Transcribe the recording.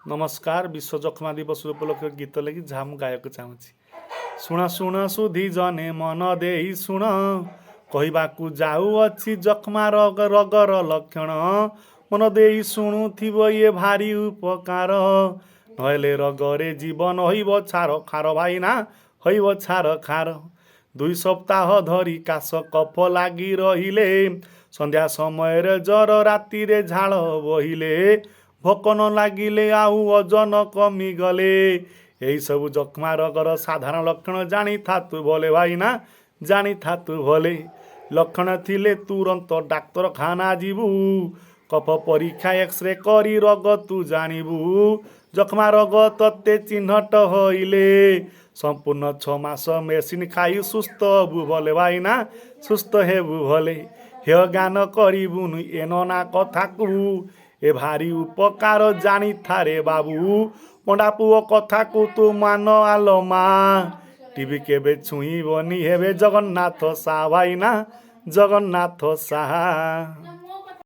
ନମସ୍କାର। ବିଶ୍ୱ ଯକ୍ଷ୍ମା ଦିବସ ଉପଲକ୍ଷେ ଗୀତ ଲେଖି ଯାହା ମୁଁ ଗାଇବାକୁ ଚାହୁଁଛି। ଶୁଣ ଶୁଣ ସୁଧି ଜନେ, ମନ ଦେଇ ଶୁଣ, କହିବାକୁ ଯାଉଅଛି ଯକ୍ଷ୍ମା ରୋଗର ଲକ୍ଷଣ। ମନ ଦେଇ ଶୁଣୁଥିବ, ଇଏ ଭାରି ଉପକାର, ନହେଲେ ରୋଗରେ ଜୀବନ ହୋଇବ ଛାର ଖାର ଭାଇନା, ହୋଇବ ଛାର ଖାର। 2 ସପ୍ତାହ ଧରି କାଶ କଫ ଲାଗି ରହିଲେ, ସନ୍ଧ୍ୟା ସମୟରେ ଜ୍ୱର, ରାତିରେ ଝାଳ ବହିଲେ, ଭୋକ ନ ଲାଗିଲେ ଆଉ ଓଜନ କମିଗଲେ, ଏହିସବୁ ଯକ୍ଷ୍ମା ରୋଗର ସାଧାରଣ ଲକ୍ଷଣ। ଜାଣିଥା ତୁ ଭଲେ ଭାଇନା, ଜାଣିଥା ତୁ ଭଲେ। ଲକ୍ଷଣ ଥିଲେ ତୁରନ୍ତ ଡାକ୍ତରଖାନା ଯିବୁ, କଫ ପରୀକ୍ଷା, ଏକ୍ସରେ କରି ରୋଗ ତୁ ଜାଣିବୁ। ଯକ୍ଷ୍ମା ରୋଗ ତତେ ଚିହ୍ନଟ ହୋଇଲେ ସମ୍ପୂର୍ଣ୍ଣ 6 ମାସ ମେଡିସିନ ଖାଇ ସୁସ୍ଥ ହେବୁ ଭଲେ ଭାଇନା, ସୁସ୍ଥ ହେବୁ ଭଲେ। ହେୟ ଜ୍ଞାନ କରିବୁନୁ ଏ ନନା କଥାକୁ, ଏ ଭାରି ଉପକାର ଜାଣିଥାରେ ବାବୁ। ପଣ୍ଡା ପୁଅ କଥାକୁ ତୁ ମାନ ଆଲୋ ମା, ଟିବି କେବେ ଛୁଇଁବନି, ହେବେ ଜଗନ୍ନାଥ ସାହା ଭାଇନା, ଜଗନ୍ନାଥ ସାହା।